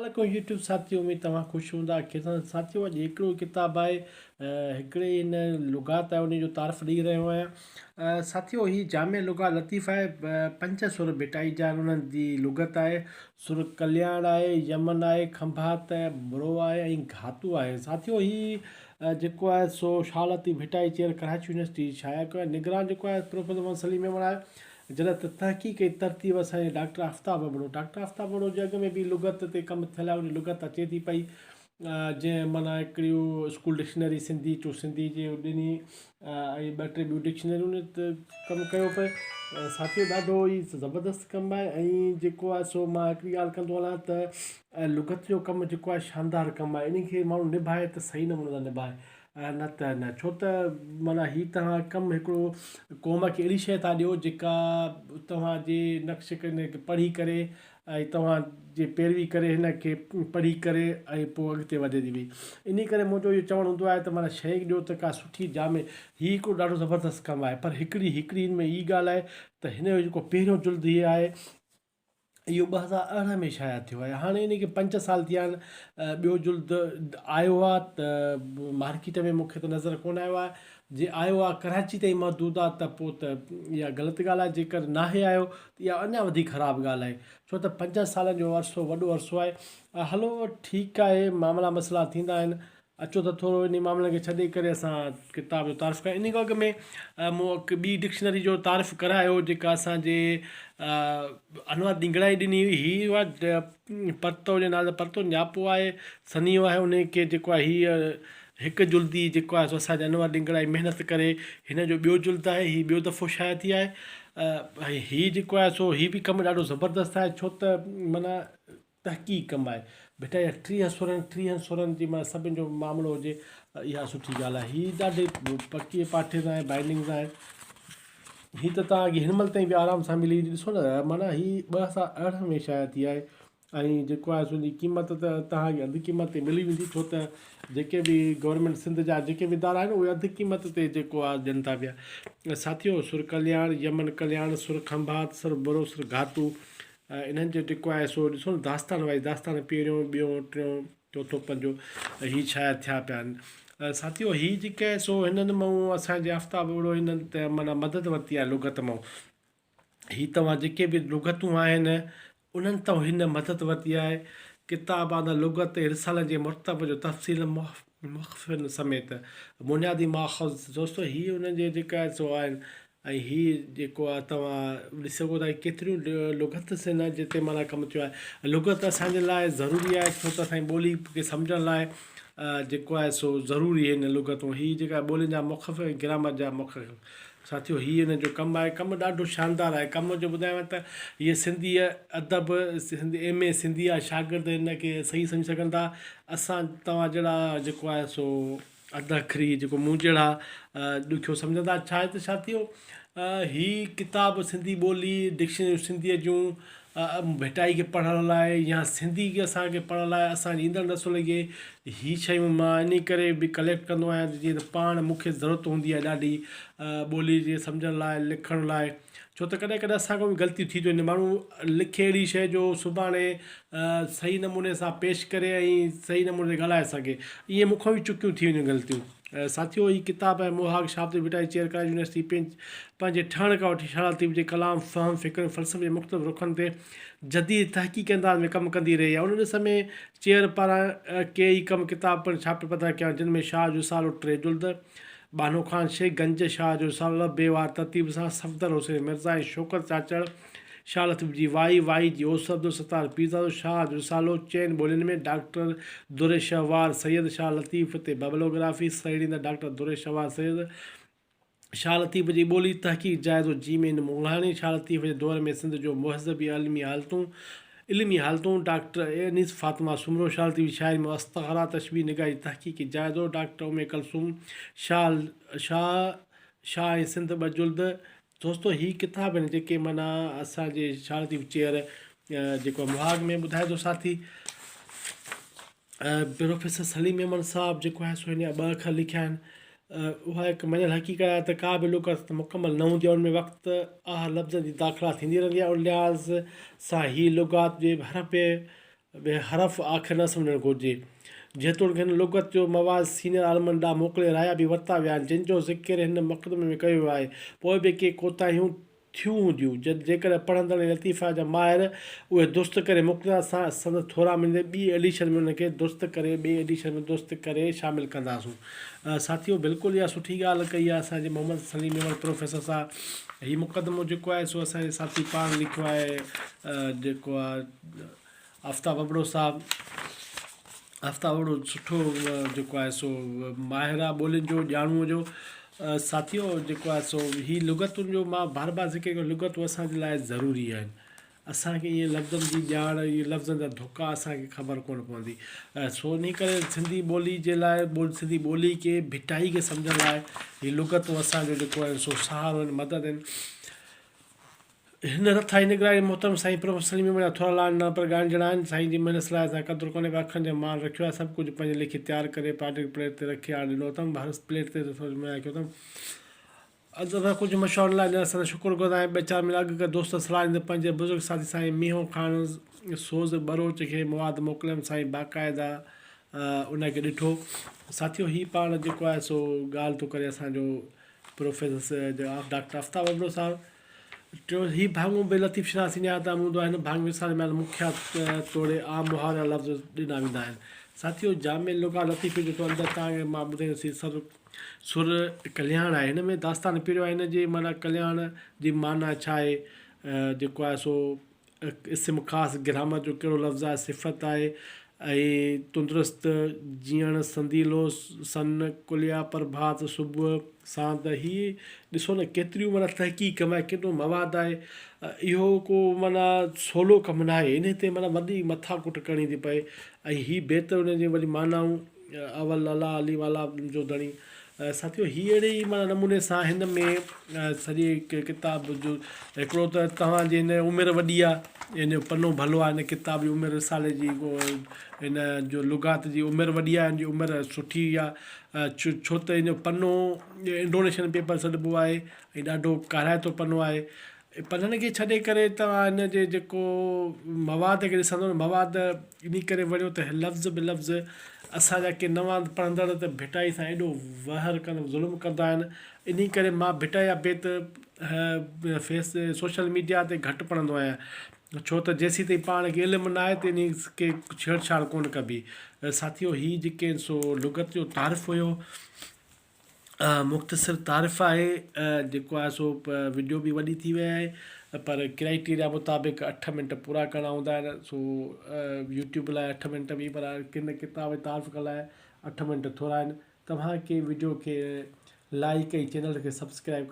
عليڪم يوٽيوب ساٿيو اميد توهان خوش هوندا خير سان ساٿيو اڄ هڪڙو ڪتاب آهي هڪڙي هن لغات آهي ان جو تعارف ڏئي رهيو آهيان ساٿيو هي جامع لغات لطيف آهي پنج سر ڀٽائي جا آهن انهن جي لغت آهي سر ڪلياڻ آهي يمن آهي کنڀات آهي برو آهي ۽ گهاتو آهي ساٿيو هي جيڪو آهي سو شاهه لطيف ڀٽائي چيئر ڪراچي يونيورسٽي شايع ڪيو آهي نگران جيڪو آهي پروفيسر محمد سليم ميمڻ آهي جڏهن ته تحقيق ۽ ترتيب اسان جي ڊاڪٽر آفتاب ابڙو، ڊاڪٽر آفتاب ابڙو جي اڳ ۾ به لغت تي ڪم ٿيل آهي، ان جي لغت اچي ٿي پئي، جنهن معنيٰ هڪڙيون school dictionary Sindhi to Sindhi جي ڏني ۽ ٻه ٽي ٻيون ڊڪشنريون ان تي ڪم ڪيو پئي. ساٿيو ڏاڍو ئي زبردست ڪم آهي ۽ جيڪو آهي سو مان هڪڙي ڳالهه ڪندو هلان ته لغت جو ڪم جيڪو آهي شاندار ڪم آهي، ان کي ماڻهو نڀائي ته صحيح نموني سان نڀائي. نه ته نه، ڇو ته معنيٰ هي توهان ڪم هڪڙو قوم کي اهڙي شيء ٿا ڏيو جيڪا توهان جي نقش کي پڙهي ڪري ۽ توهان جي پيروي ڪري هن کي پڙهي ڪري ۽ پوء اڳتي وڌي ٿي وئي. انهي ڪري منهنجو اهو چوڻ هوندو آهي ته معنيٰ شيء ڏيو ته ڪا سٺي جامع هي هڪڙو ڏاڍو زبردست ڪم آهي پر هڪڙي هڪڙي هن ۾ هي ڳالهه آهي ته هن جو جيڪو پهريون جلد هي آهي اهو 2018 ۾ شايع ٿيو آهي هاڻي ان کي پنج سال ٿيا آهن ٻيو جلد آيو آهي ته مارڪيٽ ۾ مونکي ته نظر ڪونه آيو آهي جي آيو آهي ڪراچي تائين محدود آهي ته پوء ته اها غلط ڳالهه آهي جيڪر ناهي آيو ته اها اڃا وڌيڪ خراب ڳالهه آهي ڇو ته پنجن سالن جو عرصو وڏو عرصو آهي هلو ٺيڪ آهي معاملا مسئلا ٿيندا آهن اچو ته ٿورو انهي معاملن کي ڇڏي ڪري اسان ڪتاب جو تعارف ڪرايون. انهي کان اڳ ۾ مون هڪ ٻي ڊڪشنري جو تعارف ڪرايو جيڪا اسان جي انور ڏنگڙائي ڏني هئي. هي اها پرتو جي نالي پرتو نياپو آهي سنيهو آهي انهي کي جيڪو آهي هي هڪ جلدي جيڪو آهي سو اسان جي انور ڏنگڙائي محنت ڪري هن جو ٻيو جلد آهي هي ٻيو دفعو شايع ٿي آهي ۽ هي جيڪو آهي سو هي به ڪم ڏاڍو زبردست آهي ڇو ته معنيٰ تحقيق ڪم آهي. ڀٽائي جا 30 سرن، ٽيهن سرن جي معنيٰ سڀن جو معاملو هجي ته اها سٺي ڳالهه آهي. هي ڏاڍي پڪي پاٺي سان آهي، بائنڊنگ سان آهي. هي ته توهان کي هن مهل تائين به آرام سان ملي ويندي. ڏسو نه معنيٰ هي 2018 ۾ شايع ٿي آهي ۽ جيڪو آهي سو ان جي قيمت ته توهان کي اڌ قيمت تي ملي ويندي ڇو ته جيڪي به گورنمينٽ سنڌ جا جيڪي به ادارا آهن اهي اڌ قيمت تي جيڪو آهي ڏين ٿا پيا. ساٿيو سر ڪلياڻ، يمن ڪلياڻ، سر کنڀات، سر برو، سر گهاتو، انهن جو جيڪو آهي سو ڏسو نه داستان وائز داستان پهريون ٻيون ٽيون چوٿون پنجون هي شايع ٿيا پيا آهن ساٿيو هي جيڪي آهي سو هنن مئون اسانجي آفتاب ابڙو هنن ته معنيٰ مدد ورتي آهي لغت مئون هي توهان جيڪي به لغتون آهن انهن تان هن مدد ورتي آهي ڪتاب آندا لغت ۽ رسالن جي مرتب جو تفصيل مخفن سميت بنيادي ماخذ دوستو هي انهن جي جيڪا سو آهن ۽ هي جيڪو آهي توهان ڏسي سگهو ٿا ڪيتريون لغت سين جتي معنيٰ ڪم ٿيو آهي لغت اسانجي لاء ضروري آهي ڇو ته اسانجي ٻولي کي سمجهڻ لاء جيڪو آهي سو ضروري آهن لغتون هي جيڪا ٻولين جا مخفف ۽ گرامر جا مخفف ساٿيو هي ان جو ڪم آهي ڪم ڏاڍو شاندار آهي ڪم جو ٻڌايو ته هيء سنڌي ادب سنڌي ايم اي سنڌي جا شاگرد هن کي صحيح سمجهي سگهن ٿا اسان توهان جهڙا جيڪو آهي سو اڌ اکري جيڪو مون جهڙا ڏکيو سمجهندا ڇا آهي ته ڇا ٿيو هي ڪتاب سنڌي ٻولي ڊڪشنريون سنڌيء جون ڀٽائي کي پڙهڻ لاء يا سنڌي کي اسان کي پڙهڻ لاء اسان جي ايندڙ نسل کي هي شيون مان انهي ڪري به ڪليڪٽ ڪندو آهيان ته جيئن ته پاڻ مون کي ضرورت هوندي آهي ڏاڍي ٻولي جي سمجهڻ لاء لکڻ لاء ڇو ته ڪڏهن ڪڏهن اسان کان به غلطيون ٿي ٿيون وڃن ماڻهو لکي اهڙي شيء جو سڀاڻي صحيح نموني سان پيش ڪري ۽ صحيح نموني سان ڳالهائي سگهي ائين مون کان به چڪيون ٿي وينديون غلطيون ساٿيو هي ڪتاب ۽ مهاڳ شاهه عبداللطيف ڀٽائي چيئر ڪراچي يونيورسٽي پنهنجي ٺهڻ کان وٺي شاهه لطيف جي ڪلام فهم فڪر ۽ فلسفي جي مختلف رخن تي جديد تحقيقي انداز ۾ ڪم ڪندي رهي آهي ان ڏس ۾ چيئر پاران ڪيئي ڪم ڪتاب پڻ ڇاپي پڌرا ڪيا آهن جن ۾ شاهه جو رسالو ٽي جلد ٻانهو خان شيخ گنج شاهه جو رسالو بي وار ترتيب سان صفدر حسين مرزا ۽ شوڪت چاچڙ، شاهه لطيف جي وائي، وائي جي اوس عبدالستار پيرزادو، شاهه جو رسالو چئن ٻولين ۾، ڊاڪٽر در شهوار سيد، شاهه لطيف تي ببلوگرافي سهيڙيندڙ ڊاڪٽر در شهوار سيد، شاهه لطيف جي ٻولي، تحقيق جائزو جيم اين مڱاڻي، شاهه لطيف جي دور ۾ سنڌ جو مهذبي علمي حالتون، علمي حالتون، ڊاڪٽر انيس فاطمه سومرو، شاهه لطيف جي شاعري ۾ استعارا، تشبيهه نگاري جي تحقيقي جائزو، ڊاڪٽر ام ڪلثوم، شاهه شاهه شاهه ۽ سنڌ ٻه جلد. دوستو هي ڪتاب آهن جيڪي معنيٰ اسان جي شاهه لطيف چيئر جيڪو مهاڳ ۾ ٻڌائي ٿو ساٿي پروفيسر سليم ميمڻ صاحب جيڪو آهي سو هن جا ٻه اکر لکيا آهن اها هڪ مڃيل حقيقت آهي ته ڪا به لغت مڪمل نه هوندي آهي ان ۾ وقت آهر لفظن جي داخلا ٿيندي رهندي آهي ان لحاظ سان هي لغات جي هر به حرف آخر نه سمجهڻ گهرجي. جيتوڻيڪ هن لغت جو مواد سينئر عالمن ڏانهن موڪلي رايا به ورتا ويا آهن، جن جو ذڪر هن مقدمي ۾ ڪيو ويو آهي، پوء به ڪي ڪوتاهيون ٿيون هونديون، جيڪڏهن پڙهندڙ ۽ لطيفه جا ماهر اهي درست ڪري موڪليندا ته اسان سندس ٿورا مڃيندي ٻي ايڊيشن ۾ انهن کي درست ڪري ٻئي ايڊيشن ۾ درست ڪري شامل ڪنداسون. ساٿيو بلڪل اها سٺي ڳالهه ڪئي آهي اسان جي محمد سليم ميمڻ پروفيسر صاحب. هي مقدمو جيڪو آهي سو اسان جي ساٿي پاڻ لکيو آهي جيڪو آهي آفتاب ابڙو صاحب آفتاب ابڙو سٺو جيڪو آهي سو ماهر آهي ٻولين جو ڄاڻو جو ساٿيو جيڪو آهي سو هي لغتن جو مان بار بار ذڪر ڪيو لغتون اسان جي لاء ضروري آهن اسان کي اهي لفظن جي ڄاڻ اهي لفظن جا ڌڪا اسان کي خبر ڪونه پوندي سو انهي ڪري سنڌي ٻولي جي لاء سنڌي ٻولي کي ڀٽائي کي سمجهڻ لاء هي لغتون اسان جو جيڪو آهي سو سهارو آهن مدد آهن هن رٿ ۽ نگراني محترم سائين پروفيسر سليم ميمڻ جا ٿورا لاهڻ نه پر ڳائڻ جهڙا آهن. سائين جي محنت صلاحيت سان قدر ڪونهي پر اکرن جو مان رکيو آهي. سڀ ڪجهه پنهنجي ليکي تيار ڪري پلاٽڪ پليٽ تي رکي آڻي ڏنو اٿم. هر پليٽ تي سوچ مهيا ڪيو اٿم. اڄ اسان ڪجهه مشاورن لاء ڄڻ سندس شڪر گذار آهيون. ٻه چار مهينا اڳ هڪ دوست صلاح ڏني ته پنهنجي بزرگ ساٿي سائين مينهون خان سوز ٻروچ کي مواد موڪليم. سائين باقاعده ان کي ڏٺو. ساٿيو هي پاڻ جيڪو آهي سو ڳالهه ٿو ڪري اسان جو پروفيسر ڊاڪٽر آفتاب ابڙو صاحب. ٽيون، هي ڀاڱو به لطيف شناسي نهايت اهم هوندو آهي. هن ڀاڱي ۾ رسالي ۾ آيل مکيه توڙي عام محاورا لفظ ڏنا ويندا آهن. ساٿيو! جامع لغات لطيفي جو ٿو اندر تان مان ٻڌائيندس هي سر سر ڪلياڻ آهي. هن ۾ داستان پيريو آهي. هن جي معنيٰ ڪلياڻ جي معنيٰ ڇا آهي؟ جيڪو آهي سو اسم خاص گرامر جو ڪهڙو لفظ آهي، صفت آهي ۽ تندرست، جيئڻ، سنديلو، سن، ڪليا، پرڀات، صبح، ساند، هي ڏسو نه ڪيتريون معنيٰ تحقيق ڪم آهي، ڪيترو مواد آهي، اهو ڪو معنيٰ سولو ڪم نه آهي، انهي تي معنيٰ وڏي مٿا ڪٽ ڪرڻي ٿي پئي ۽ هي بيت ان جي وري معنائون اول الله علي والا جو ڌڻي ساٿيو هي اهڙي ئي معنيٰ نموني سان هن ۾ سڄي ڪتاب جو هڪڙو ته توهان جي هن عمر وڏي آهي هن جو پنو ڀلو آهي هن ڪتاب جي عمر رسالي جي هن جو لغات جي عمر وڏي آهي هن جي عمر سٺي آهي ڇو ته هن جو پنو انڊونيشن پيپر سڏبو آهي ۽ ڏاڍو ڪارائتو پنو آهي پنن کي ڇڏي ڪري توهان هن جي جيڪو مواد کي ڏسندو نه مواد انهي ڪري وڻيو ته لفظ به لفظ اسان جا ڪي نوان پڙهندڙ ته ڀٽائي سان ايڏو وهر ڪن ظلم ڪندا آهن انهي ڪري مان ڀٽائي جا بيت فيس سوشل ميڊيا تي گهٽ پڙهندو آهيان ڇو ته جيسين تائين پاڻ کي علم نه آهي ته انهي کي ڇيڙ ڇاڙ ڪونه ڪبي ساٿيو هي جيڪي سو لغت جو تعارف هيو مختصر تعارف آهي جيڪو آهي سو وڊيو به وڏي ٿي وئي آهي پر ڪرائيٽيريا مطابق اٺ منٽ پورا ڪرڻا هوندا آهن سو يوٽيوب لاء اٺ منٽ به پر ڪن ڪتاب جي تعارف ڪرڻ لاء اٺ منٽ ٿورا آهن توهان کي وڊيو کي لائيڪ ۽ چينل کي سبسڪرائب.